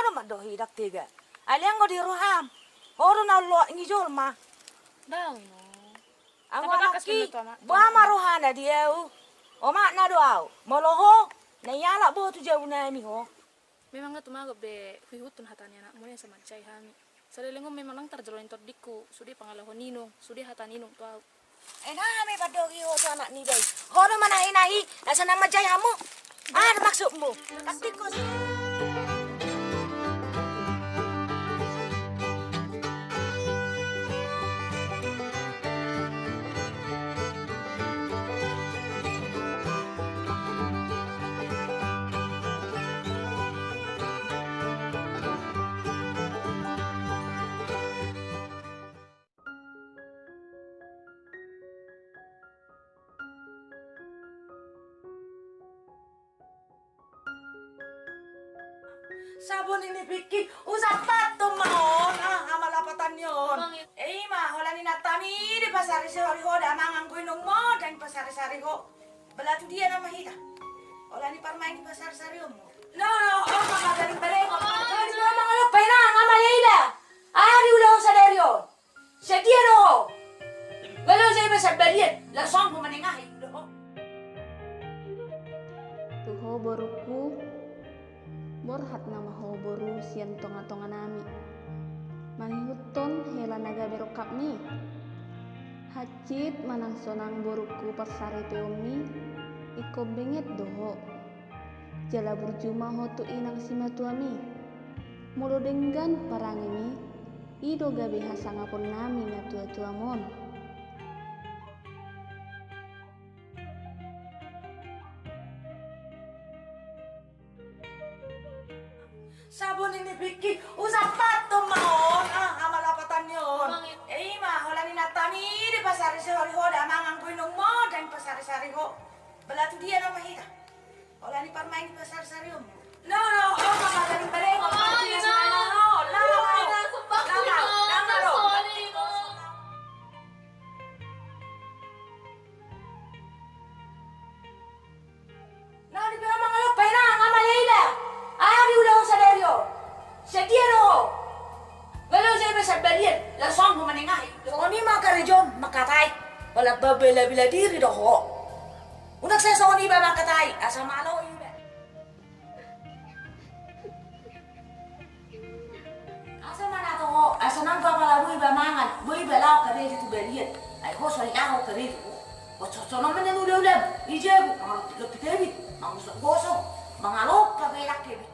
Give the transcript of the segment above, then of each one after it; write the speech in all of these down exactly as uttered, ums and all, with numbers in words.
Adong mandok hita tega. Ai lean do di roham. Ho do na olo ni jolma. Dao ino. Anggo anakki, boha ma rohana di au. Omakna do au. Molo ho, na ialap ho tu jabu nami ho. Memang nga tumagon be huihuthon hata ni anakmu i asa manjai hami. Saleleng on memang ndang tarjalo ni tondingku sude pangalaho ni inong, sude hata ni inong tu au. Ai na hami pandoki ho tu anak ni iba i. Ho do manahinahi, asa na manjai hamu. Aha do maksudmu? Kantik ho. Sabun ni nipikki, usapathon ma on, ah, ama lapatan ni on. Emang i- E, ima, holan inantami dipasari sihori ho da mangan, anggo inongmu ndang dipasari-sari ho. Bala tu dia nama hita? Holan i parmain dipasari-sari on. No, no, on ma garing bale. Jadi dia mangalop bae na, nga male ida. Aha diulahon sadari on? Setia do ho. Balo sai masa balian, langsung ho manengahi do ho. Tu ho borungku, borhat nama ho boru sian tonga-tonga nami. Mangihuthon hela na gabe rongkapmi. Hansit manang sonang borungku parsaripeonmi, ingkon benget do ho. Jala burju ma ho tu inang simatuami. Molo denggan parangemi, i do gabe hasangapon nami na tua-tuam on. Sabun ni nipikki, usapathon ma on, ah, ama lapatan ni on. Emang i- E, ima, holan inantami dipasari sihori ho da mangan, anggo inongmu ndang dipasari-sari ho. Bala tu dia nama hita? Holan i parmain dipasari-sari on. No, no, on ma garing bale. Na di pe mangalop bae na, nga male ida. Aha diulahon sadari on? Setia do ho. Balo sai masa balian, langsung ho manengahi. Songon i ma karejo mangkatai. Holan babela-bela diri do ho. Unang sai songon i ba mangkatai, asa malo iba. Asa manatong ho, asa nang bapala boi ba mangan, boi ba laho karejo tu balian. Ai ho so laho karejo ho. Ho so, songon ma na ula-ula i jabu, mangalop lopi kebit, mangosok-gosok, mangalop pa belak kebit.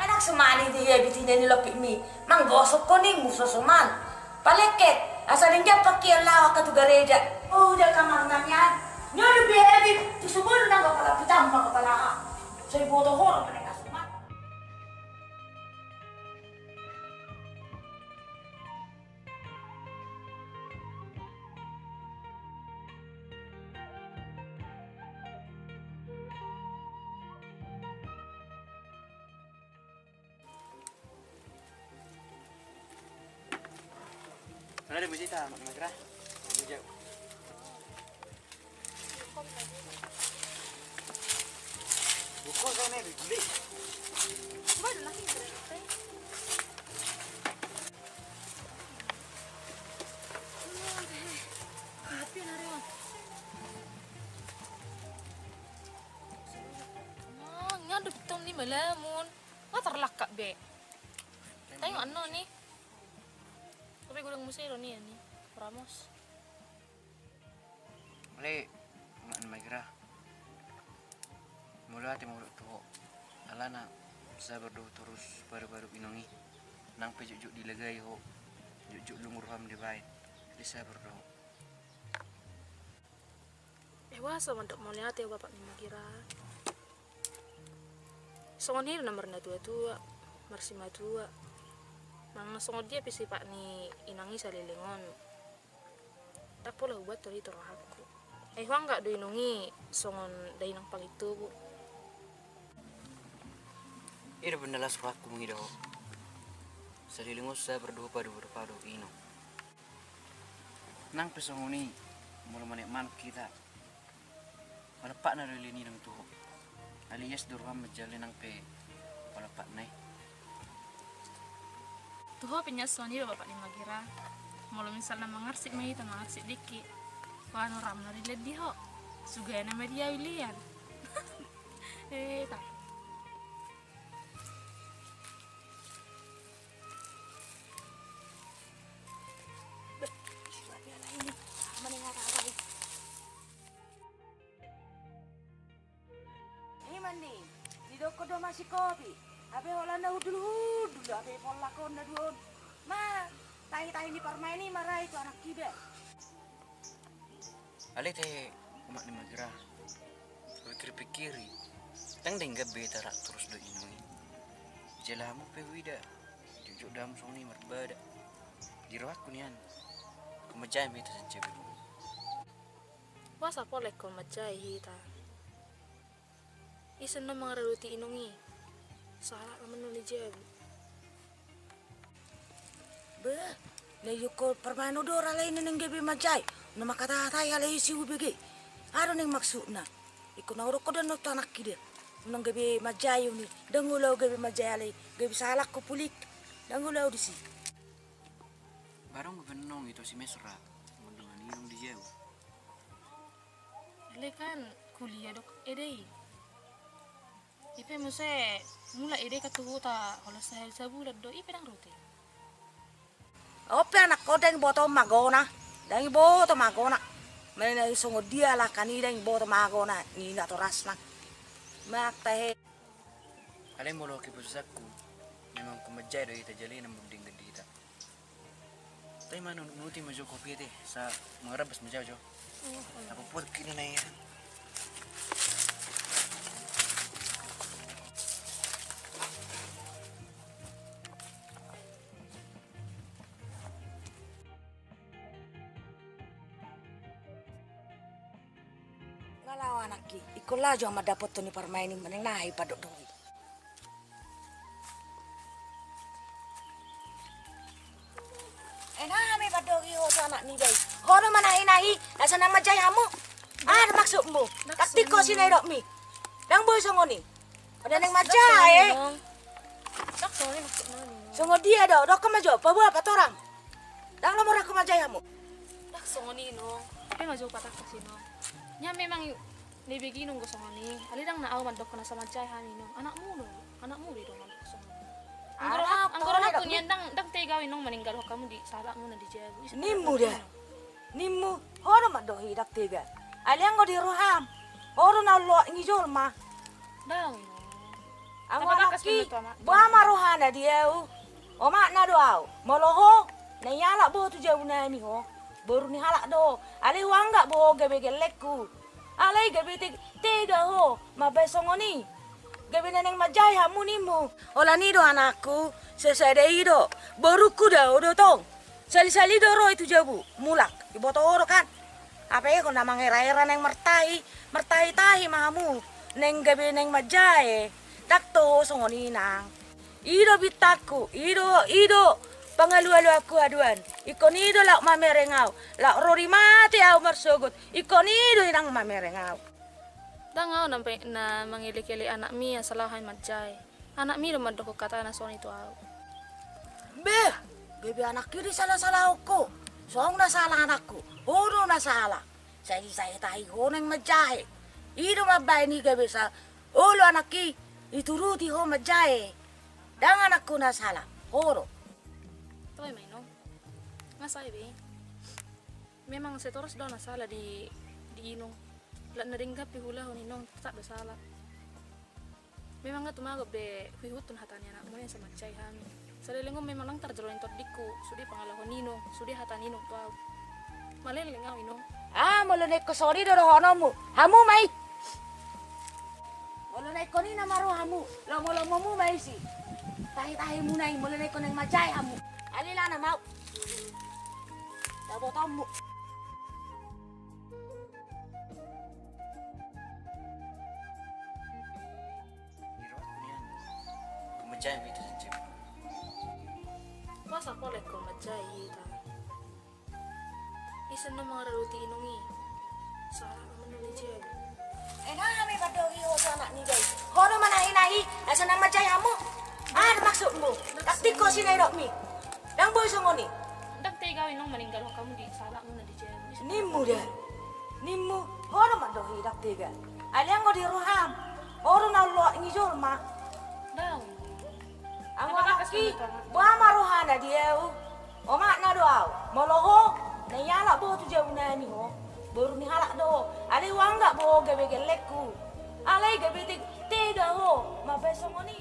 Anak semani di he bitine ni lopikmi, manggosok ho ninmu so soman. Palengket, asa denggan pakean laho angka tu gareja. Oh, udah kamar namian. Nyo di biaya bit, tu sumur nang kepala pitang ma kepala ha. Saya boto hor mereka soman. Mana ada musik tak, Mak Magra? Musik. Buku sana di guli. Kopi nari, Bang. Mang, nyadap tong ni malamun. Nga tarlangkap be. Tengok annon ni. Tapi godang muse do ni, ni. Ramos. Male, Mak ni Magra. Molo ate molo tu ho. Alana sabar do ho torus padu-padu inong i. Nang pe jotjot dilagai ho, jotjot lungun roham dibaen. Jadi sabar do ho. Eh, boasa mandok mauliate ho, Bapak ni Magra. Songon i do na marnatua-tua, marsimatua. Manang songon dia pe sipat ni inang i saleleng on, ndang pola hubuat tong i tu rohangku. Ai huanggap do inong i songon dainang pangintubu. I do pe na las rohangku mangido ho. Saleleng on sabar do ho padu-padu inong. Nang pe songon i, molo manek manuk hita, palapakna do i le ninang tu ho. Alias do roham manjalo nang pe palapakna i. Tu ho pe nian songon i do bapak ni Magira. Molo misalna mangarsik ma hita, mangarsik dikki, ho anu ram na rilean di ho. Sugana ma dia ulian. Eh, tak. Ima ni, didokkon do ma si kopi. Hape holan na hundul-hundul, hape pollak on na duon. Ma, tahi-tahi ni parmaen i ma ra i tu anak iba. Alai te, umak ni Magira, pikir-pikiri, ndang denggan be hita rap torus dohot inong i. Jala hamu pe huida, jotjot do hamu songon i marbada. Di rohangku nian, ingkon manjae ma hita sian jabu. Boasa pola ingkon manjae hita? Ise na mangaradoti inong i? Sahalak nama na di jabu. Bah, na idokkon parmaen on do ra alai na naeng gabe manjae. Na mangkatatai alai ise hubege. Aha do naeng maksudna? Ingkon na hudokkon do annon tu anak i da. Unang gabe manjae on i. Ndang olo au gabe manjae alai gabe sahalak ho pulik. Ndang olo au disi. Barang gabe annon i tu si Mesra. Molo dongan inong di jabu. Alai kan kuliah do eda i. I pe muse mulak eda i kan tu huta, holan sahali sabulan do, i pe ndang rutin. On pe anak on ndang iboto magona, ndang iboto magona. Maena songon dia halak an i ndang iboto magona ni natorasna. Mak tahe. Alai molo keputusanku, memang ingkon manjae do hita jala i na munding gandita. Tahe ma, nunuti ma jo kopi te, sa mangarabas ma jo jo. Apa buat kini na i? Nga laho anak i, ingkon laho jo au mandapothon ni parmaen i manang na i padokdok i. Eh, na hami padokdok i ho tu anak ni iba i. Ho do manahi-nahi, asa na manjae hamu. Aha do maksudmu? Taktik ho si na idokmi. Ndang boi songon i. Asa na naeng manjae. Songon dia do, dokkon ma jo, paboa patorang. Ndang lomo ra ho manjae hamu. Ndang songon i, Nong. Pe ma jo patangkas i, Nong. Nian memang i, na ibege inong do songon i. Alai ndang na au mandokkon asa manjae hami, Nong. Anakmu do, anakmu do i do mandokkon songon i. Anggo rohangku nian ndang, ndang tega au, Nong, maninggalhon hamu di sahalakmu na di jabu. Nimmu da. Nimmu, ho do mandok i ndang tega. Alai anggo di roham, ho do na loak ni jolma. Ndang, Nong. Anggo anak i, boha ma rohana di au? Omakna do au. Molo ho, na ialap bo ho tu jabu nami ho. Boru ni halak do ho. Alai huanggap bo ho gabe gellengku. Alai gabe te-, tega ho mambaen songon i. Gabe na naeng manjae hamu nimmu. Holan i do anakku, sasada i do. Borungku do au do tong. Sali-sali do ro i tu jabu, mulak, iboto ho do kan. Apa i ho na mangera-era naeng martahi, martahi-tahi ma hamu, naeng gabe naeng manjae, ndang toho songon i nang. I do bintangku, i do, i do pangalualuanku haduan, ingkon i do laho mamereng au, laho ro di mate au marsogot, ingkon i do inang mamereng au. Ndang au na, na mangelek-elek anakmi asa laho hami manjae. Anakmi do mandok hata na songon i tu au. Beh, gabe anak i disala-salahon ho. Songon na sala anakku, ho do na sala. Sai-sai tahi ho naeng manjae. I do mambaen i gabe sa-, olo anak i, ituruti ho manjae. Ndang anakku na sala, ho do. Toe ma inong. Nga sae be. Memang setoras do na sala di, di inong. Lak na denggan pe huulahon inong, tetap do sala. Memang nga tumagon be huihuthon hata ni anakmu i asa manjae hami. Saleleng on memang ndang tarjalo ni tondingku, sude pangalaho ni inong, sude hata ni inong tu au. Maleleng au inong. Ah, molo na ingkon songon i do dohononmu, hamu ma i. Molo na ingkon i nama ro hamu, lomo-lomomu ma isi. Tahi-tahimuna i, molo na ingkon naeng manjae hamu. Alai laho nama au. Dapotonmu. Di rohangku nian, ingkon manjae ma hita sian jabu. Boasa pola ingkon manjae hita? Ise na mangaroti inong i? Salah na manuli jeu. Eh, nga hami padohi ho tu anak ni jai. Ho do manahinahi, asa na manjai hamu. Aha do maksudmu? Taktik ho sinaidokmi. Ndang boi songon i. Ndang tega inong maninggalhon hamu di salah muna di jeu. Nimmu da. Nimmu. Ho do mandohi ndang tega. Alai anggo di roham, ho do na olo ni jolma. Ndang. Ahu anakki, boha ma rohana di ahu? Omakna do ahu. Molo ho, na ialap bo ho tu jabu nami ho. Boru ni halak do ho. Alai huanggap bo ho gabe gellengku. Alai gabe te-, tega ho mambaen songon i.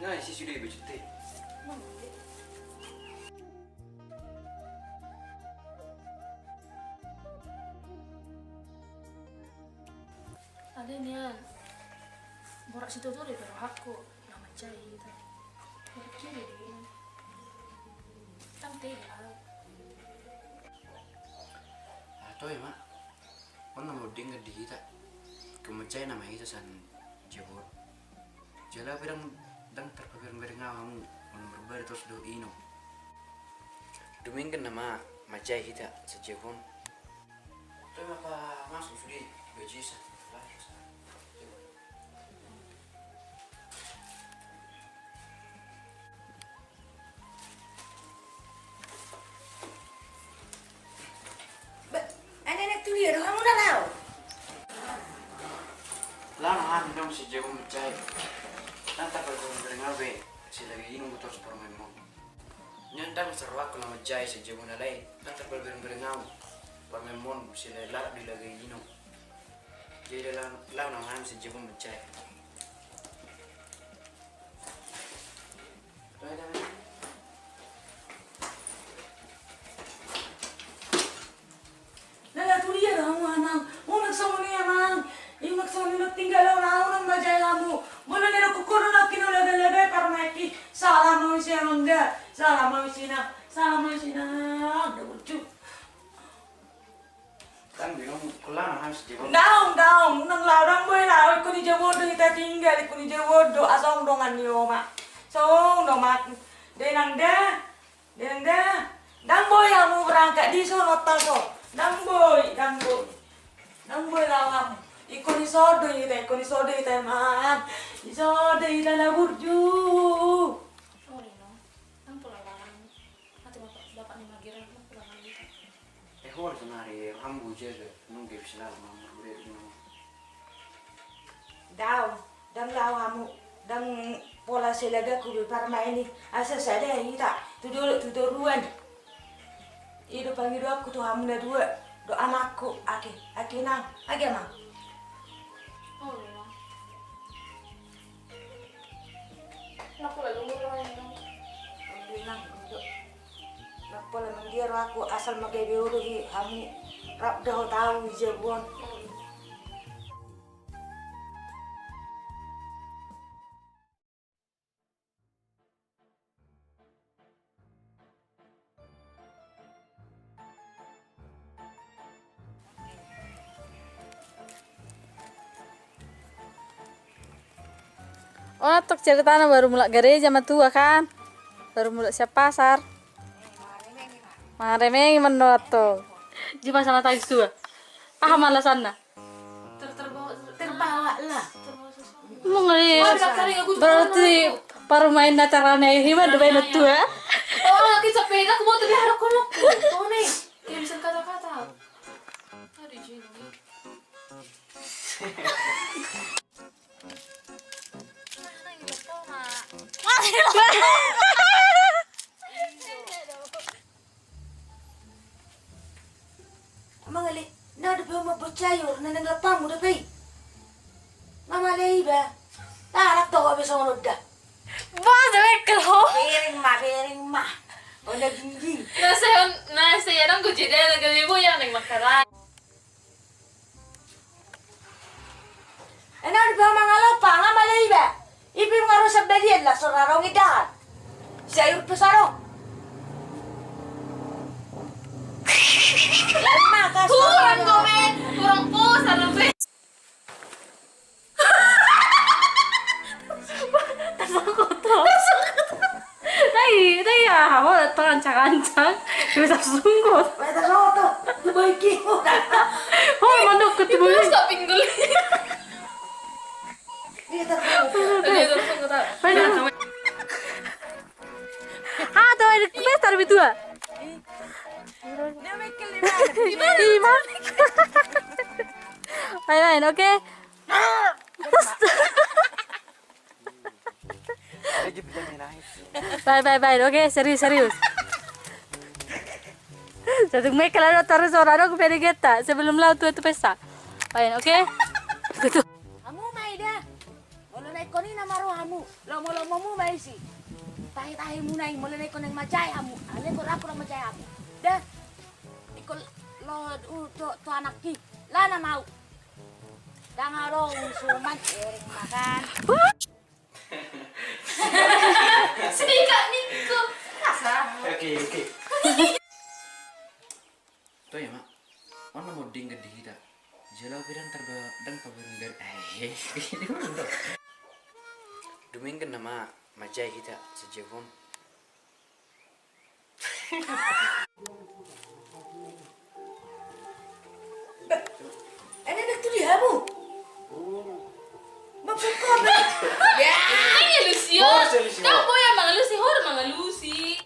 Nga isi sude baju te. Alai nian, borat situtu do di rohangku na manjai hita. Borat kiri do i. Ndang tega. Atau ya, Mak? On na molo denggan di hita, ingkon manjai nama hita sian jabu on. Jala pe ndang, ndang tarpaberengbereng ahu hamu, molo marbada torus dohot inong. Dumenggan nama manjai hita sian jabu on. Toe ma pamasuk sude bajisa. Ba, anak-anak tu dia do hamu na laho? Laho na hami nang sian jabu on manjai. Ndang tarpaberengbereng ahu be, sai lagei inong do torus parumaenmon. Nian ndang sai rohangku na manjai sian jabu on alai, ndang tarpaberengbereng ahu parumaenmon sai lalap do i lagei inong. Jadi laho, laho na hami sian jabu on manjai. Nang na tu dia do hamu amang? Unang songon i amang. Unang songon i, unang tinggalhon ahu, unang manjai hamu. Molo na didok ho do nangkin, ulaga-ulaga parumaenki. Salah ma au isi amang da. Salah ma au isi nang. Salah ma au isi nang. Da burju. Ndang, ndang, ndang, unang laho, ndang boi laho, ingkon di jabu on do hita tinggal, ingkon di jabu on do, asa ong dongan ni oma. Asa ong dongan. Da inang da, da inang da. Ndang boi hamu berangkat dison, otas on. Ndang boi, ndang boi. Ndang boi laho hamu. Ingkon dison do hita, ingkon dison do hita, amang. Dison do hita na burju. Sorry, no. Ndang pola laho. Ate bapak, bapak ni Magera, ndang pola laho. Eh, holan sonari, roham bujur, nunga bisa laho, mamur bujur, nunga. Daong, ndang laho hamu, ndang pola sai lagaku be parumaen i, asa sada hita, tu dolok, tu toruan. I do pangidoanku tu hamu na dua, dohot anakku, ake, ake nang, ake amang. Oh, iya. Ndang pola lungun rohana, Inang. Inang, ndang pola manggiar rohangku, asal ma gabe olo i hamu rap dohot au di jabu on. On antong ceritana, baru mulak gareja matua kan, baru mulak sian pasar. Mangaremengi ma on antong. Jima sana tagis tua. Aha ma alasanna? Ter-, terbawa, terbawa lah. Emang iya. Berarti parumaen na carana i, ima do baen tua. Oh, lagi sepeda, aku mau tadi harap kono. Kau nih, kayak bisa kata-kata. Aduh, Jin. Sayur, na naeng lompamu dope i. Nga male iba. Tarak toho be songon on da. Bah, jelek lo. Bereng ma, bereng ma. Ona gingging. Na se on, na se ya dong gue jeda na gale bo ya neng makaran. Enak di bawah mangalompa, nga male iba. Ipi nga rusak balian lah, sora rong idahan. Sayur pe sarong. Kurang komen, kurang pos, sarong pe. Tersangkut. Tersangkut. Dai, dai, ah, ho terancang-ancang, bisa sungkut. Ho mandok ke tubuh. Terus kok pinggul. Dia tersangkut. Aduh. Ah, tuh, ada pesta lebih tua. Ima. Main-main, oke? Baen, baen, baen. Oke, serius, serius. Satu mekel ada terus orang aku pede geta sebelum laut tu pesta. Baen, oke? Hamu ma i da. Molo na ingkon i nama ro hamu. Lomo-lomomu ma isi. Tahe-tahemuna i molo na ingkon naeng manjae hamu. Ale ingkon rap ro manjae hamu. Da. Ingkon lo tu anakki. Lah nama au. Dang adong suman, eh, makan. Sikat ningku. Rasa. Oke, oke. Toya ma. Ono monding gede hita. Jala pedang terba dang pabarenggar. Eh, dumenggan nama majai hita sejebon. Ini anak tu dia bu. Maksud kau apa? Ya. Ini Lucio. Oh, si Lucio. Kau boy yang mangalusi, hor mangalusi.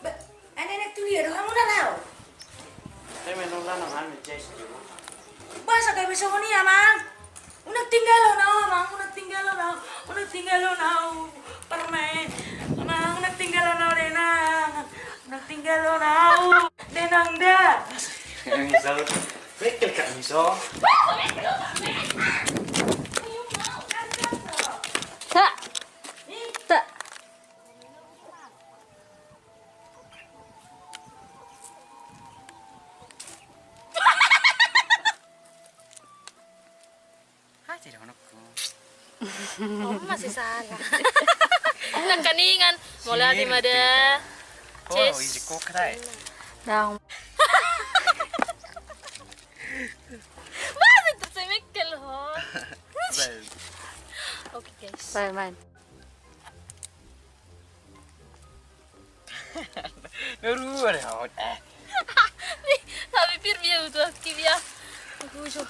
Ba, anak-anak tu dia do hamu na rau. Saya main nonton nama anu Jess di rumah. Ba, sakai be songon i amang. Unang tinggalhon au amang, unang tinggalhon au, unang tinggalhon au. Permen. Amang, unang tinggalhon au denang. Unang tinggalhon au denang da. Yang misal, bekel kak miso. Kak. Tak. Hai, jadi anakku. Oh, masih salah. Nangkaningan, mau lihat di mana? Oh, isi kok, Rai. Dang. Masih tersemek ke lo. Oke, guys. Bye, man. Narua deh, Hot. Eh. Nih, tapi pir dia butuh aktif ya. Aku usah.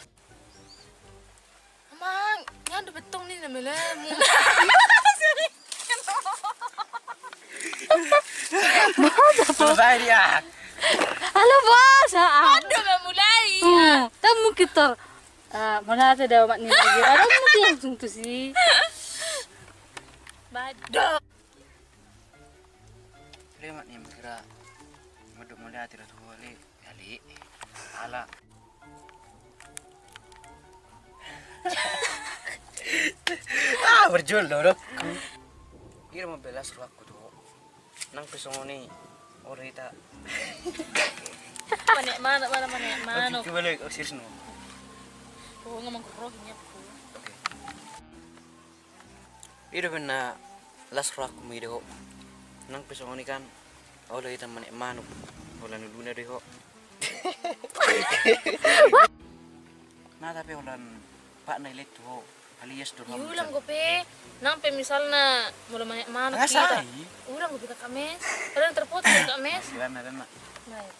Amang, yang ada betong nih namanya. Bos, apa? Selesai dia. Halo, Bos. Ah, ah. Aduh, nggak mulai. Hmm, kan mungkin tor. Ah, mana ada dah mak ni lagi. Ada mungkin langsung tuh sih. Bado. Lemak ni mengkira. Medok melihat tidak tuh, Le. Kali. Ala. Ah, berjul dodokku. Ira mau belas ruakku tuh. Nang pe songon i. Ora ita. Manek manuk, mana manek manuk. Oke, balik, oh, serius no. Oh, ngomong keroh ini aku. Oke. I do pe na las rohangku ma i do ho. Nang pe songon i kan, olo hita manek manuk. Holan uluna do i ho. Na tapi holan patna i let tu ho. Alias do roham. Ulang gope. Nang pe misalna molo manek manuk hita. Ulang gope kakak mes. Kadang terpotong kakak mes. Bema, bema. Baik.